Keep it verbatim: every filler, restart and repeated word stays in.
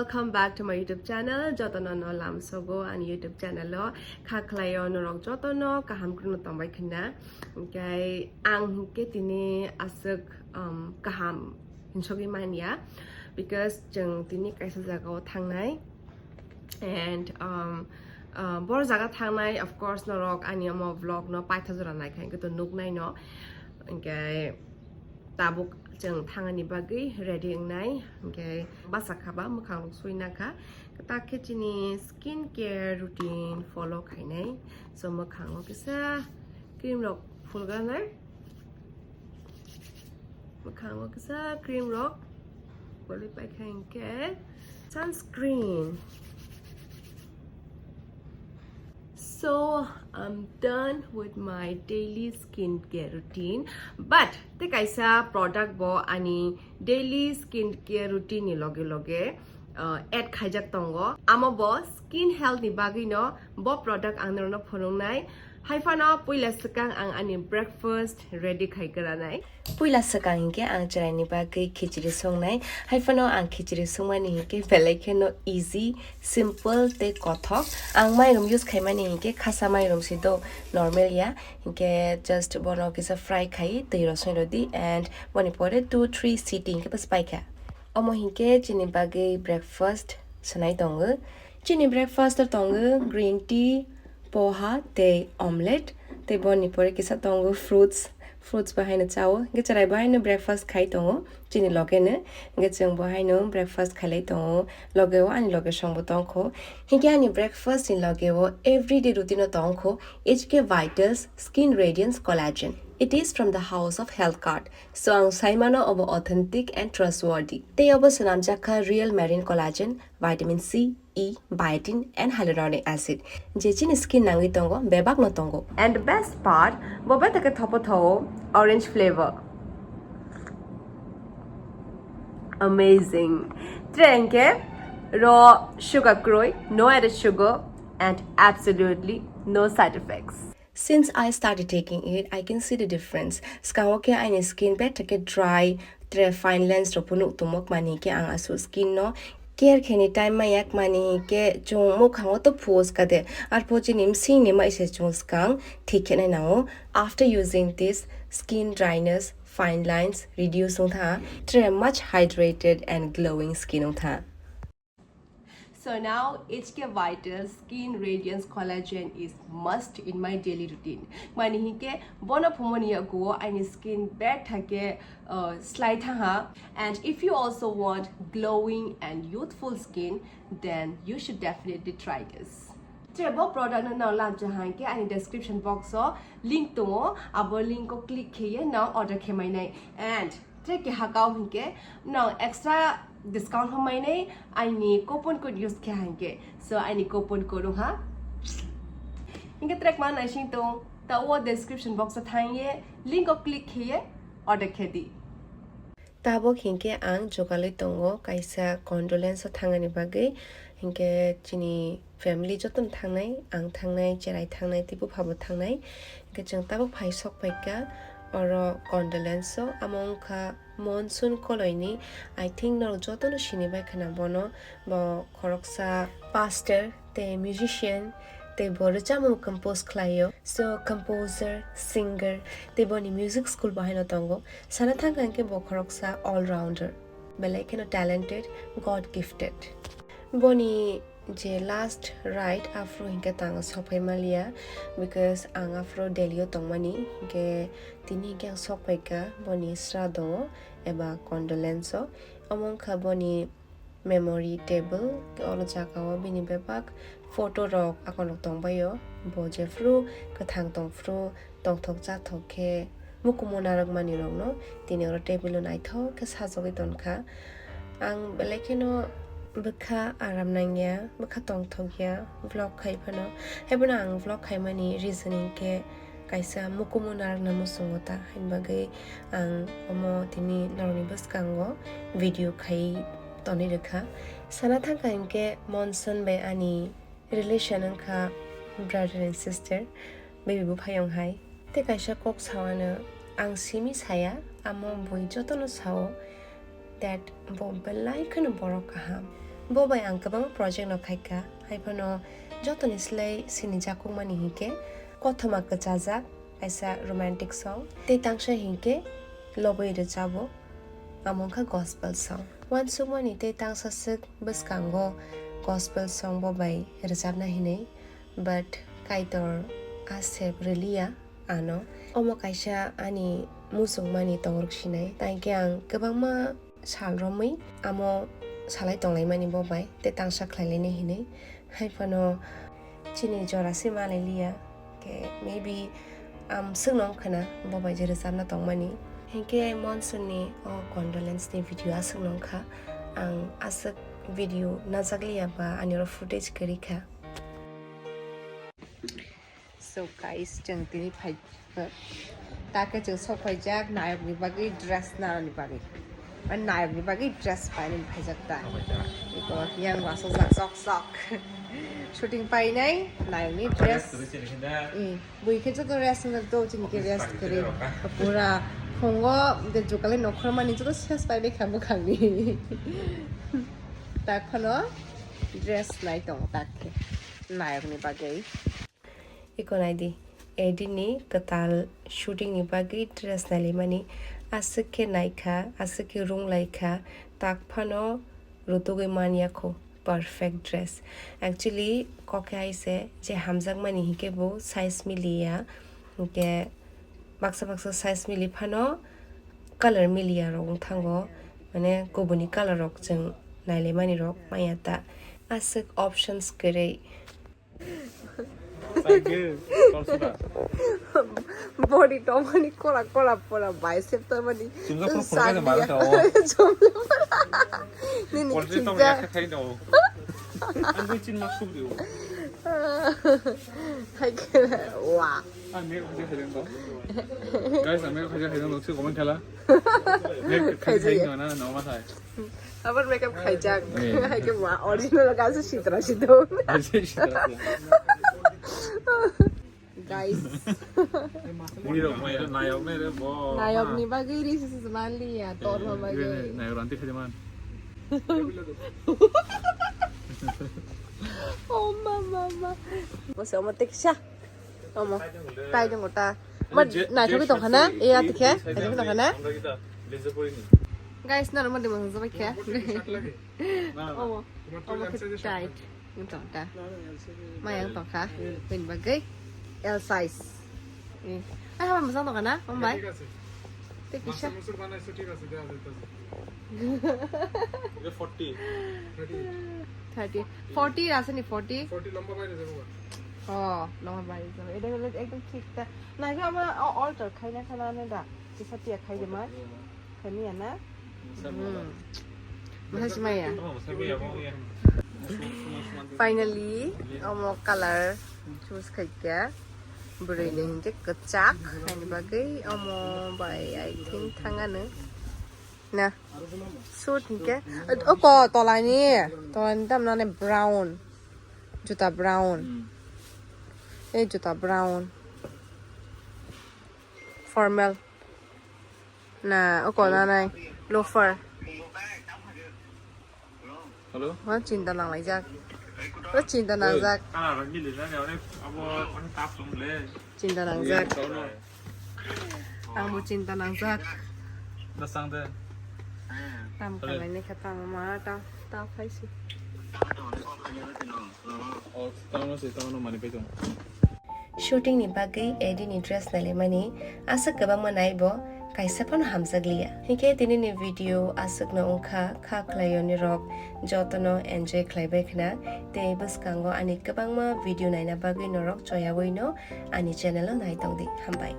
Welcome back to my YouTube channel. Jotono no lamsogo ani YouTube channel o kha khlaio norok jotono kaham kwrwngno tongbai khwna. Hwnkhe ang hwnkhe tini aswk, um, kaham hinsogwi manya, because chwng tini kaisa jagao thangnai. And, um, uh, bor jaga thangnai, of course, norok ani omo vlog no paitha jora naikha hwnkhe to nuknai no. Hwnkhe tabuk chwng thangani bagwi ready wngnai, hwnkhe bachak khaba mwkhang rok sui nakha. Tak khe chini skin care routine follow khainai. So mwkhango kisa cream rok phulganai. Mwkhango kisa cream rok. Boli paikha hwnkhe sunscreen. So, I'm done with my daily skincare routine. But, te kaisa product bo ani daily skincare routine ni loge loge, uh, add khaijak tongo. Amo bo skin health ni bagwi no bo product ang norokno phunuknai. Haiphano puila swkang ang ani breakfast ready khai granai. Puila swkang hinkhe ang chwraini bagwi khichiri songnai. Haiphano ang khichiri songmani hinkhe belai kheno easy, simple tei kothok. Ang mairum use khaimani hinkhe khasa mairum si do, normal ya. Hinkhe just bono kisa fry khai twi rosoi rodi and boni pore two three siti hinkhe bwspaikha. Omo hinkhe chini bagwi breakfast swnai tongo. Chini breakfast o tongo green tea, poha tei omelette, tei boni pore kisa tongo fruits, fruits bo haino chao, hwnkhe chwrai bo haino breakfast khai tongo chini loge no, hwnkhe chwng bo haino breakfast khailai tongo, loge o ani loge song bo tongkho, hwnkhe ani breakfast ni loge o everyday routine o tongkho H K Vitals Skin Radiance Collagen. It is from the house of Health Guard, so ang saimano obo authentic and trustworthy. Tei obo swnamjak kha real marine collagen, vitamin C, E, biotin and hyaluronic acid, je chini skin nangwi tongo, bebak no tongo. And the best part, bo bethake thopo tho orange flavor. Amazing. Trengke ro sugar kroi, no added sugar and absolutely no side effects. Since I started taking it, I can see the difference. Skango khe aini skin bethake dry, tre fine lines rok phunuk tumok mani khe ang asu skin no care kheni time ma yak mani hinkhe chwng mwkhango to phus kade, arpho chini bsingni mai se chwng swkang thik khenai nango. After using this, skin dryness, fine lines reduce wngtha, tre much hydrated and glowing skin wngtha. So now H K Vital Skin Radiance Collagen is must in my daily routine. Mani hinkhe bono phumoni yaguo aini skin bethake uh, slai thaha. And if you also want glowing and youthful skin, then you should definitely try this. Tre bo product no nang lamcha hangke ani description box o link tongo, abo link o click kheye nang order khemainai. And tre ke hakao hingke nang extra discount hamainai aini coupon code use khe hangke. So aini coupon code ha. Hingke track ma naising tong ta o description box o thangye link o click kheye order khedi. Tabok hinkhe ang jogalwi tongo kaisa condolence o thangani bagwi, hinkhe chini family jotono thangnai, ang thangnai, cherai thangnai, tei bupha bo thangnai. Hinkhe chwng tabok phai sok paikha oro condolence o, amo wngkha Monsoon Koloini. I think norok jotono sini bai khwna bono, bo khoroksa pastor tei musician, tei bo rwchapmung compose khlaio. So composer, singer, tei boni music school bo haino tongo. Sana thangkha hinkhe bo khoroksa all rounder, belai kheno talented, God gifted. Boni je last ride aphuru hinkhe tang sophai maliya, because ang aphuru Delhi o tongmani, hinkhe tini hinkhe ang sokphaikha boni srado eba condolence o. Omo wngkha boni memory table, oro jagao bini bebak photo rok akonok tongbaio. Bo jephru kwthang tongphru tongthok chathok khe mukumu narwkmani rokno tini oro table o naithok khe sajagwi tonkha. Ang belai kheno bwkha aram nangya, bwkha tongthokya vlog khai phano. Haiphano ang vlog khaimani reason hinkhe kaisa mukumu narwkna muchungo ta, haini bagwi ang omo tini norokni bwskango video khai tonwi rwkha. Sana thangkha hinkhe Monsoon bai ani relation wngkha brother and sister, baby buphayung hai. Tei kaisa kok sao ano, ang simi saya, amo bui jotono sao that bo belai kheno borok kaham. Bo bai ang kwbangma project no khaikha, haiphano jotoni slai sini jakukmani hinkhe Kothoma Kwchajak, kaisa romantic song, tei tangsa hinkhe Lobwi Rwchabo, amo wngkha gospel song. Uansukmani tei tangsa swk bwskango gospel song bo bai rwchapna hinwi, but Kaitor a sep rwliya ano. Omo kaisa ani muchungmani tongrwk sinai, tangkhe ang kwbangma sal romwi amo salai tonglaimani bo bai, tei tangsa khlailainai hinwi. Haiphano chini jora se manai liya, khe maybe ang swkno wngkhana bo bai je rwchapna tongmani. Hinkhe Monsoon ni o condolence ni video aswkno wngkha, ang aswk video najak liya ba ani oro footage kwrwi kha. So guys, chwng tini phai, ta khe chwng sok phaijak nayokni bagwi dress nanani bagwi. Ar nayokni bagwi dress painani phaijak ta. Iko yang wasajak sok sok. Shooting painai nayokni dress. Eh, bui khe joto rest wngna do, chini khe rest kwrwi. Pura phungo de jukali nokhormani joto ses painai kha bwkhakni. Ta khono dress nai tongo ta khe nayokni bagwi. Iko naidi, Eddie ni kwtal shooting ni bagwi dress nailaimani. Aswk khe naikha, aswk khe rung laikha, tak phano rutugwi manya kho perfect dress. Actually, kok khe hai se je hamjakmani hinkhe bo size miliya, hinkhe baksa baksa size mili phano color miliya rok wng thango, mane kubuni color rok chwng nailaimani rok manya ta, aswk options kwrwi. Thank you. Tolsuda. Body tongmani kola kola pora bicep tongmani. Chumjak phuru phuru khe mala tao. Nini Already tong chumjak. Yakha khai tao. Ang bai chin mak sub diu. Hai khe wa. Ang mek khaja khai tao. Guys, ang mek khaja khai tao, si comment khala. Mek khaja khai tao na, no ma thai. Abar makeup khaijak. Eh. Hai khe ma original ga se sitra sito. Aje sitra. Guys. Muri rok mai re, nayok nai re bo. Nayok ni bagwi ri se se man liya, tor ma bagwi. Nayok ranti khaja man. Oh ma ma ma. Bo se omo teksa. Omo, tai tongo ta. Ma, naithogwi tongkha na? E, atikhe, naithogwi tongkha na? Guys, nang ma demo jabai khe. Omo, omo khe tight. Wng tong ta. Maya wng tongkha. Bini bagwi L size. E. Ai, hama mojang tongkha na? Ombai. Tei kisa. Master musur banai se thik ase, de, ase, ase. Forty. Thirty. Forty ase ni forty? Forty lamba bai jabo. Oh, lamba bai jabo. Eta hole ekdom thik ta. Na, ekdom ama alter khai na khana ne da. Kisa tiya khai de ma. Khani ya na? Hmm. Masa si maya. Finally, omo color choose khai kya. Bwrwi ni hinkhe kwchak, ani bagwi omo bai, I think, thangano. Na, suit hinkhe, o ko tolani, tolani tamnani brown, juta brown. Hmm. Ei juta brown. Formal. Na, o ko nanai, loafer. Hello? Wa chinta nanglaijak. Wa chinta nangjak. Oi, kalar rok mili na ne, onek abo onek tap song le. Chinta nangjak. Ang bo chinta nangjak. Nasang de. Tam kalai ne kha tamo ma ta ta phaisi. O tamo se tamo mani pai tong. Shooting ni bagwi Eddie ni dress nailaimani aswk kwbangma nai bo, kaisa phano hamjakliya. Hinkhe tini ni video aswkno wngkha, kha khlaio nirok jotono enjoy khlaibai khna, tei bwskango ani kwbangma video naina bagwi norok choyaui no ani channel o nai tongdi. Hambai.